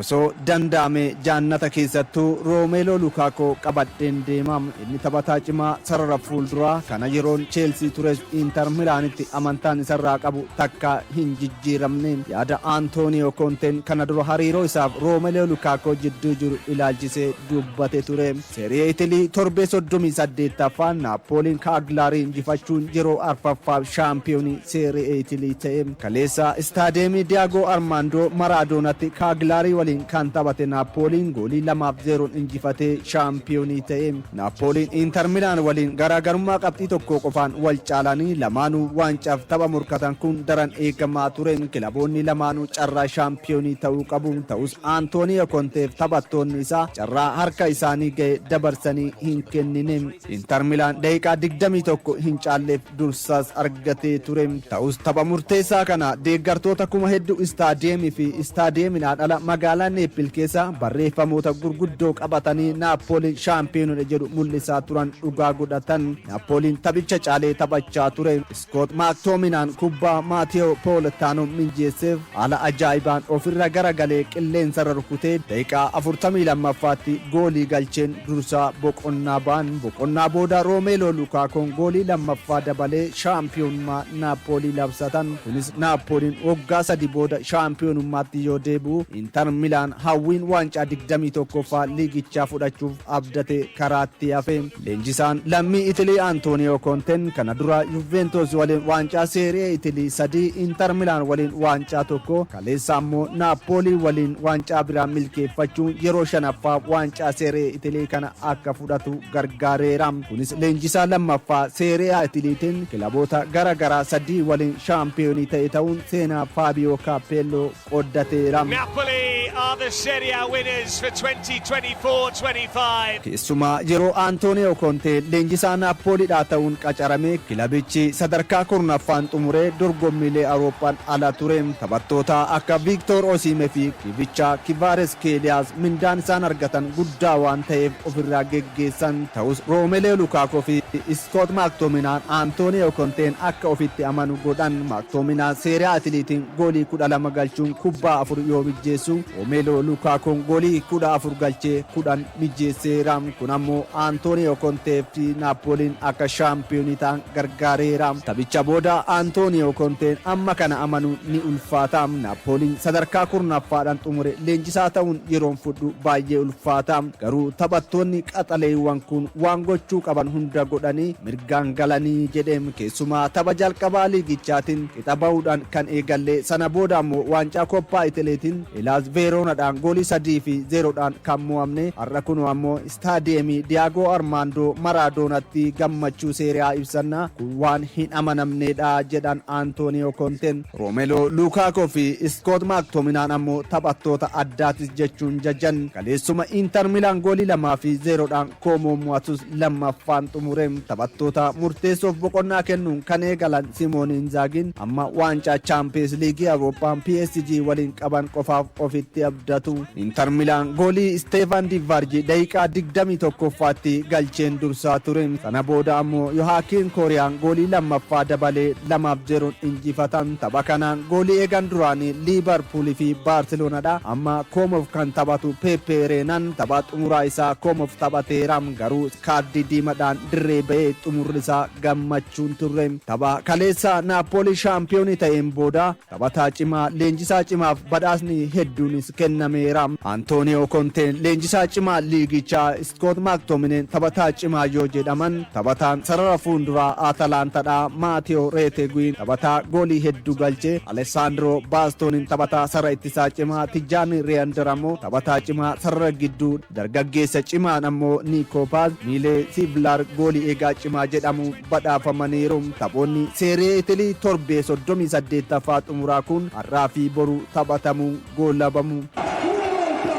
Osoo danda'ame jaannata keessattuu Roomeeloo Lukaakoo qabadheen deema. Inni taphataa cimaa sarara fuulduraa kana yeroon Cheelsii tures Inter Milaanitti amantaan isarraa qabu takka hin jijjiiramne. Yaada Antooniyoo Koonteen kana dura hariiroo isaaf Roomeeloo Lukaakoo jidduu jiru ilaalchisee dubbate ture. Serie Itilii torbee 38ffaan Naappooliin Kaagilaarii injifachuun yeroo arfaffaaf shaampiyoonii Serie Itilii ta'e. Kaleessa istaadeemii Diyaagoo Armaandoo Maraadoonatti Kaagilaarii waliin kan taphate Naappooliin goolii 2-0 injifatee shaampiyoonii ta'e. Naappooliin Inter Milaan waliin garaagarummaa qabxii tokko qofaan wal caalanii lamaanuu waancaaf tapha morkatan kun daran eegamaa ture. Kilaboonni lamaanuu carraa shaampiyoonii ta'uu qabu. Ta'us Antooniyo Konteef taphattoonni isaa carraa harka isaanii ga'e dabarsanii hin kennine. Inter Milaan daqiiqaa 21 hin caalleef dursaas argatee ture. Ta'us tapha murteessaa kana deeggartoota kuma hedduu istaadiyeemii fi istaadiyeemiidhaan ala magaalaa Neeppil keessa barreeffamoota gurguddoo qabatanii Naappooliin shaampiyoonidha jedhu mul'isaa turan dhugaa godhatan. Naappooliin taphicha caalee taphachaa ture. Iskoot Maaktoominaan kubbaa Maatiyoo Poolitaanoo mijeesseef haala ajaa'ibaan ofirra garagalee qilleensarra rukutee daqiiqaa 42ffaatti goolii galcheen dursaa boqonnaa ba'an. Boqonnaa booda Roomeeloo Lukaakoon goolii lammaffaa dabalee shaampiyoonummaa Naappoolii labsatan. Kunis Naappooliin waggaa 3 booda shaampiyoonummaatti yoo deebi'u, Inter Milaan hawwiin waancaa 21ffaa liigichaa fudhachuuf abdate karaatti hafe. Leenjisaan lammii Itilii Antooniyoo Koonteen kana dura Yuventus waliin waancaa Seeri'ee Itilii sadii, Inter Milaan waliin waancaa tokko, kaleessa ammoo Naappoolii waliin waancaa biraa milkeeffachuun yeroo shanaffaaf waancaa Seeri'ee Itilii kana akka fudhatu gargaareera. Kunis leenjisaa lammaffaa Seeri'aa Itiliitiin kilaboota gara garaa sadii waliin shaampiyoonii ta'e ta'uun seenaa Faabiyoo Kaappeelloo qooddateera. Napoli are the Serie A winners for 2024-25. Keessumaa yeroo Antooniyoo Kontee leenjisaa Naappooliidhaa ta'uun qacarame kilabichi sadarkaa 10ffaan xumuree dorgommiilee Awurooppaan ala ture. Taphattoota akka Viiktoor Osiimee fi Kivichaa Kivaareskeeliyaas mindaan isaan argatan guddaa waan ta'eef ofirraa geggeessan. Ta'us Roomelee Lukaakoo fi Iskoot Maaktoominaan Antooniyoo Konteen akka ofitti amanu godhan. Maaktoominaan Seeriyaa Itiliitiin goolii 12 galchuun kubbaa 4 yoo mijjeessu, Roomeeloo Lukaakoon goolii 14 galchee 10 mijjeesseera. Kun ammoo Antooniyoo Kontee fi Naappooliin akka shaampiyoonii ta'an gargaareera. Taphicha booda Antooniyoo Konteen amma kana amanuun ni ulfaata. Naappooliin sadarkaa 10ffaadhaan xumure leenjisaa ta'uun yeroon fudhu baay'ee ulfaata. Garuu taphattoonni qaxaleewwan kun waan gochuu qaban hunda godhanii mirgaan galanii jedhe. Keessumaa tapha jalqabaa liigichaatiin qixa bahuudhaan kan eegalle, sana booda ammoo waancaa Koppaa Itiliitiin Ilaas Veeroonadhaan goolii 3-0dhaan kan mo'amne, har'a kunoo ammoo istaadiyeemii Diyaagoo Armaandoo Maraadoonatti gammachuu Seeriyaa ibsanna, kun waan hin amanamneedha jedhan Antooniyoo Konteen. Roomeloo Lukaakoo fi Iskoot Maaktoominaan ammoo taphattoota addaatis jechuun jajan. Kaleessuma Inter Milaan goolii 2-0dhaan Koomoo mo'atus lammaffaan xumure. Taphattoota murteessoof boqonnaa kennuun kan eegalan Simoon Inzaagiin amma waancaa Chaampiyeens Liigii Awurooppaan PSG waliin qaban qofaaf ofitti abdatu. Inter Milaan goolii Isteefan Divaarji daqiiqaa 21ffaatti galcheen dursaa ture. Sana booda ammoo Yohaakiin Kooriyaan goolii lammaffaa dabalee 2-0 injifatan. Tapha kanaan goolii eegan duraanii Liivarpuulii fi Baarseloonadha. Amma Koomoof kan taphatu Pepe Reenan tapha xumuraa isaa Koomoof taphateera. Garuu kaardii diimadhaan dirree ba'ee xumurri isaa gammachuun turre. Tapha kaleessa Naappoolii shaampiyoonii ta'een booda taphataa cimaa, leenjisaa cimaaf badhaasni hedduunis kennameera. Antooniyoo Konteen leenjisaa cimaa liigichaa, Iskoot Maaktomineen taphataa cimaa yoo jedhaman, taphataan sarara fuulduraa Atalaantadhaa Maatiyoo Reeteguin taphataa goolii hedduu galche, Alessaandiroo Baastooniin taphataa sarara ittisaa cimaa, Tijjaani Reeyandar ammoo taphataa cimaa sarara gidduu, dargaggeessa cimaan ammoo Niikoo Paaz, Miilee Siivlaar goolii eegaa cimaa jedhamuun badhaafamaniiru. Taphoonni Seeree Itilii torbee 38ffaa xumuraa kun har'aa fi boru taphatamuun goolabamu.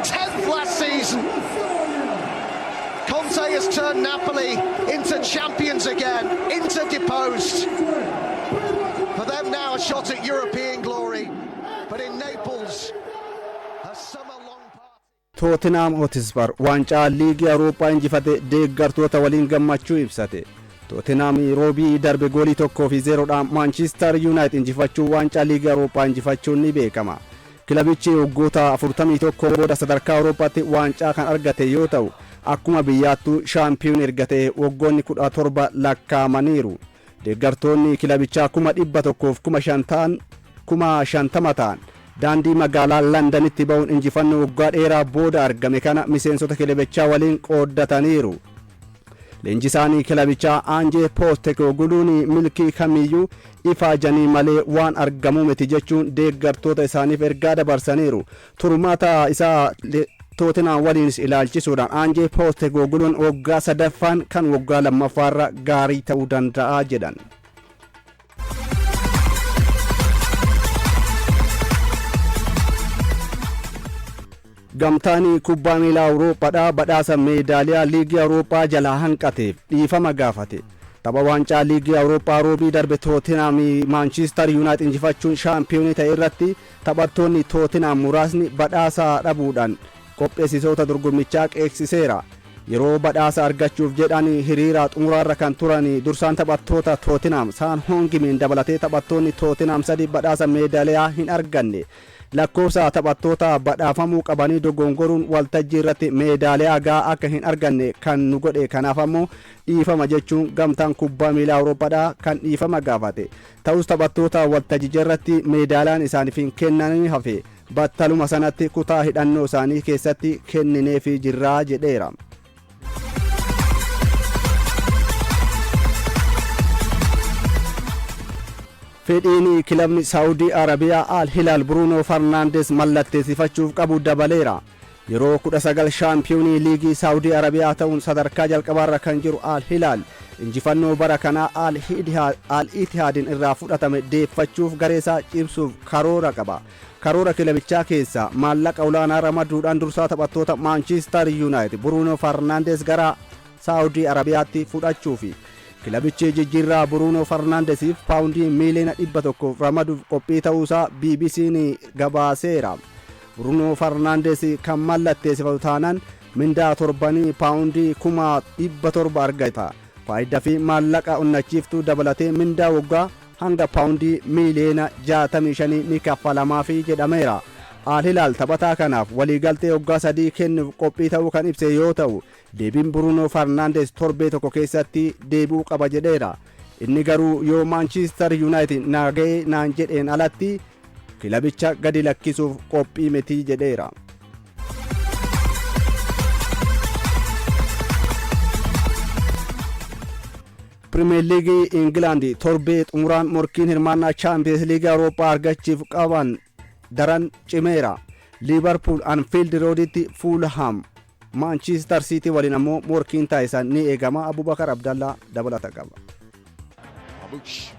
10th last season. Conte has turned Napoli into champions again. Inter deposed. For them now a shot at European glory. But in Naples, a summer-long party. Tootenaam Hotispar waancaa liigii Awurooppaa injifate deeggartoota waliin gammachuu ibsate. Tootenaam roobii darbe goolii 1-0dhaan Maanchiistar Yuunaayit injifachuu waancaa liigii Awurooppaa injifachuun ni beekama. Kilabichi waggoota 41 booda sadarkaa Awurooppaatti waancaa kan argate yoo ta'u, akkuma biyyaattuu shaampiyoon erga ta'e waggoonni 17 lakkaa'amaniiru. Deeggartoonni kilabichaa 150,000 ta'an, 50,000 ta'an daandii magaalaa Londanitti ba'uun injifannoo waggaa dheeraa booda argame kana miseensota kilabichaa waliin qooddataniiru. Leenjisaanii kilabichaa Aanjee Poostekoogluun milkii kamiyyuu ifaajanii malee waan argamuu miti jechuun deeggartoota isaaniif ergaa dabarsaniiru. Turmaata isaa Tootinaan waliinis ilaalchisuudhaan Aanjee Poostekoogluun waggaa sadaffaan kan waggaa lammaffaarra gaarii ta'uu danda'a jedhan. Gamtaan kubbaa miilaa Awurooppaadhaa badhaasa meedaaliyaa Liigii Awurooppaa jalaa hanqateef dhiifama gaafate. Tapha waancaa Liigii Awurooppaa Roobii darbe Tootinam Maanchiistar Yuunaayitid injifachuun shaampiyoonii ta'e irratti taphattoonni Tootinam muraasni badhaasa dhabuudhaan qopheessitoota dorgommichaa qeeqsiseera. Yeroo badhaasa argachuuf jedhan hiriira xumuraarra kan turan dursaan taphattoota Tootinam Saan Hoongimiin dabalatee taphattoonni Tootinam sadi badhaasa meedaaliyaa hin arganne. Lakkoofsa taphattoota badhaafamuu qabanii dogongoruun waltajjii irratti meedaaliyaa gahaa akka hin arganne kan nu godhe, kanaaf ammoo dhiifama jechuun Gamtaan Kubbaa Miilaa Awurooppaadhaa kan dhiifama gaafate. Ta'us taphattoota waltajjicha irratti meedaaliyaan isaaniif hin kennamin hafe battaluma sanatti kutaa hidhannoo isaanii keessatti kennineefii jirra jedheera. Fedhiin kilabni Saawudii Arabiyaa Al Hilaal Bruunoo Farnaandes mallatteessifachuuf qabu dabaleera. Yeroo 19 shaampiyoonii liigii Saawudii Arabiyaa ta'uun sadarkaa jalqabaarra kan jiru Al Hilaal injifannoo bara kanaa Al Itihaadin irraa fudhatame deeffachuuf gareesaa cimsuuf karoora qaba. Karoora kilabichaa keessaa maallaqa olaanaa ramaduudhaan dursaa taphattoota Maanchiistar Yuunaayitid Bruunoo Farnaandes gara Saawudii Arabiyaatti fudhachuufi. Kilabichi jijjiirraa Bruunoo Farnaandesiif paawundii miiliyoona 100 ramaduuf qophii ta'uusaa BBC'n gabaaseera. Bruunoo Farnaandes kan mallatteessifatu taanaan mindaa torbanii paawundii 700,000 argata. Faayidaa fi maallaqa onnachiiftuu dabalatee mindaa waggaa hanga paawundii miiliyoona 65 ni kaffalamaafi jedhameera. Al Hilaal taphataa kanaaf waliigaltee waggaa 3 kennuuf qophii ta'uu kan ibse yoo ta'u, deebiin Bruunoo Farnaandes torbee tokko keessatti deebi'uu qaba jedheera. Inni garuu yoo Maanchiistar Yuunaayitid naa ga'ee naan jedheen alatti kilabicha gadi lakkisuuf qophii miti jedheera. Pirimeer Liigii Ingilaand torbee xumuraan morkiin hirmaannaa Chaampiyeens Liigii Awurooppaa argachuuf qaban daran cimeera. Liivarpuul Anfiild Rooditti Fuulham, Maanchiistar Siitii waliin ammoo morkiin taasisan ni eegama. Abubakar Abdallaa dabalata qaba. Marmoush.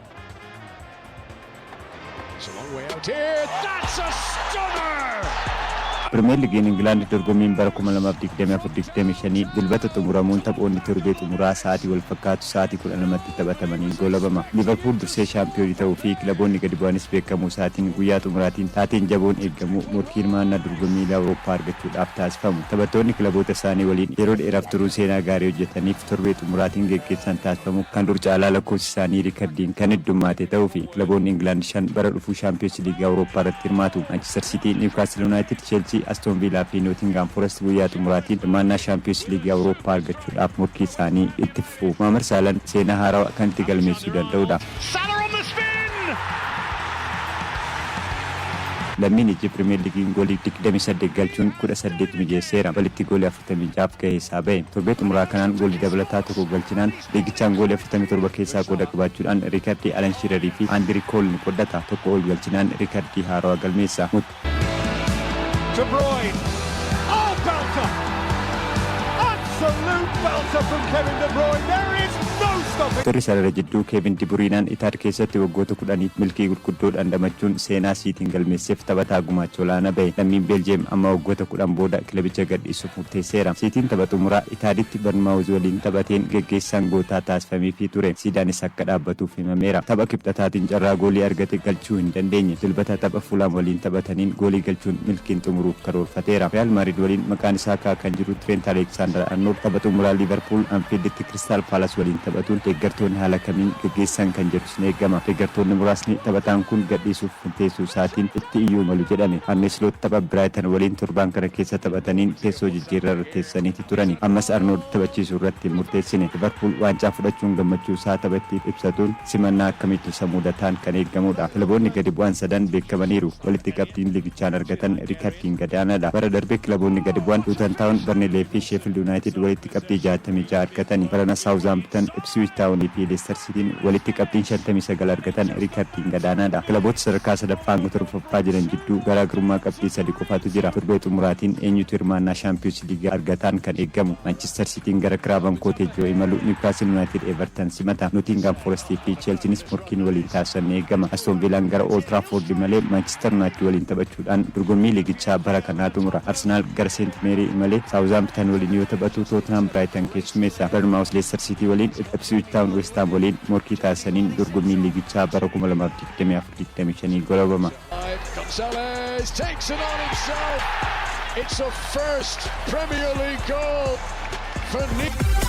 It's a long way out here. That's a stunner! Pirimeer Liigiin Ingilaand dorgommiin bara 2024-25 Dilbata xumuramuun taphoonni torbee xumuraa sa'aatii wal fakkaatu sa'aatii 12tti taphatamanii goolabama. Liivarpuul dursee shaampiyoonii ta'uu fi kilaboonni gadi bu'anis beekamuu isaatiin guyyaa xumuraatiin taateen jaboon eegamu morkii hirmaannaa dorgommii Awurooppaa argachuudhaaf taasifamu. Taphattoonni kilaboota isaanii waliin yeroo dheeraaf turuun seenaa gaarii hojjetaniif torbee xumuraatiin geggeessaan taasifamu kan dur caalaa lakkoofsi isaanii riikardiin kan heddummaate ta'uu fi kilaboonni Ingilaand shan bara dhufuu Shaampiyoons Liigii Awurooppaa irratti hirmaatu. Maanchister Siitii, Niwkaastil Yuunaayitid, Cheelsii, Astoon Viilaa fi Nootingaam Forest guyyaa xumuraatiin hirmaannaa Shaampiyoons Liigii Awurooppaa argachuudhaaf morkii isaanii itti fufu. Mohaammed Saalaan seenaa haarawaa kan itti galmeessuu danda'udha. Salah on the spin! Lammiin Ijip Pirimeer Liigiin goolii 28 galchuun 18 mijeesseera. Walitti goolii 46 gahee isaa ba'e. Torbee xumuraa kanaan goolii dabalataa tokko galchinaan liigichaan goolii 47 keessaa qooda qabaachuudhaan riikardii Alan Shiirarii fi Aandrii Kool ni qoddata. Tokko ol galchinaan riikardii haarawaa galmeessa. De Bruyne. Oh, belter! Absolute belter from Kevin De Bruyne. There is no stopping. Turri sarara jidduu Keevin Diburiinaan Itaad keessatti waggoota 10f milkii gurguddoo dhandhamachuun seenaa Siitiin galmeesseef taphataa gumaacha olaanaa bahe. Lammiin Beeljiyeem amma waggoota 10 booda kilabicha gadhiisuuf murteesseera. Siitiin tapha xumuraa Itaaditti Barnmaawuz waliin taphateen geggeessaan gootaa taasifameefii ture. Siidaanis akka dhaabbatuuf himameera. Tapha Kibxataatiin carraa goolii argate galchuu hin dandeenye. Dilbata tapha Fuulaam waliin taphataniin goolii galchuun milkiin xumuruuf karoorfateera. Riyaal Maadriid waliin maqaan isaa ka'aa kan jiru Tireent Aleeksaandar Arnold tapha xumuraa Liivarpuul Anfiilditti Kiristaal Paalas waliin taphatuun deeggartoota Deeggartoonni haala kamiin gaggeessan kan jedhus ni eegama. Deeggartoonni muraasni taphataan kun gadhiisuuf murteessuu isaatiin itti iyyuu malu jedhame. Arne Sloot tapha Biraaytan waliin torbaan kana keessa taphataniin teessoo jijjiirraa irra teessaniiti turani. Ammas Arnold taphachiisuu irratti murteessine. Liverpool waancaa fudhachuun gammachuu isaa taphatti ibsatuun simannaa akkamiitu isa mudataan kan eegamudha. Kilaboonni gadi bu'an sadan beekamaniiru. Walitti qabxiin liigichaan argatan riikardiin gadaanaadha. Bara darbe kilaboonni gadi bu'an Luton Town, Burnley fi Sheffield United walitti qabxii 66 argatani. Barana Southampton, Ipswich Town fi Leicester Cityn walitti qabxiin 59 argatan riikardiin gadaanaadha. Kilaboota sadarkaa sadaffaa hanga torbaffaa jiran jidduu garaagarummaa qabxii sadi qofaatu jira. Torbee xumuraatiin eenyutu hirmaannaa Shaampiyoons Liigii argataan kan eegamu. Manchester Cityn gara Craven Cottage yoo imalu, Newcastle United Everton simata. Nottingham Forest fi Chelseanis morkiin waliin taasisan ni eegama. Aston Villaan gara Old Trafford malee Manchester United waliin taphachuudhaan dorgommii liigichaa bara kanaa xumura. Arsenal gara St Mary imalee Southampton waliin yoo taphatu, Tottenham Brighton keessummeessa. Bournemouth Leicester City waliin, Ipswich Town West Ham waliin morkii taasisaniin dorgommii liigichaa bara 2024-25 golabama. Gonzalez takes it on himself. It's a first Premier League goal for Nick.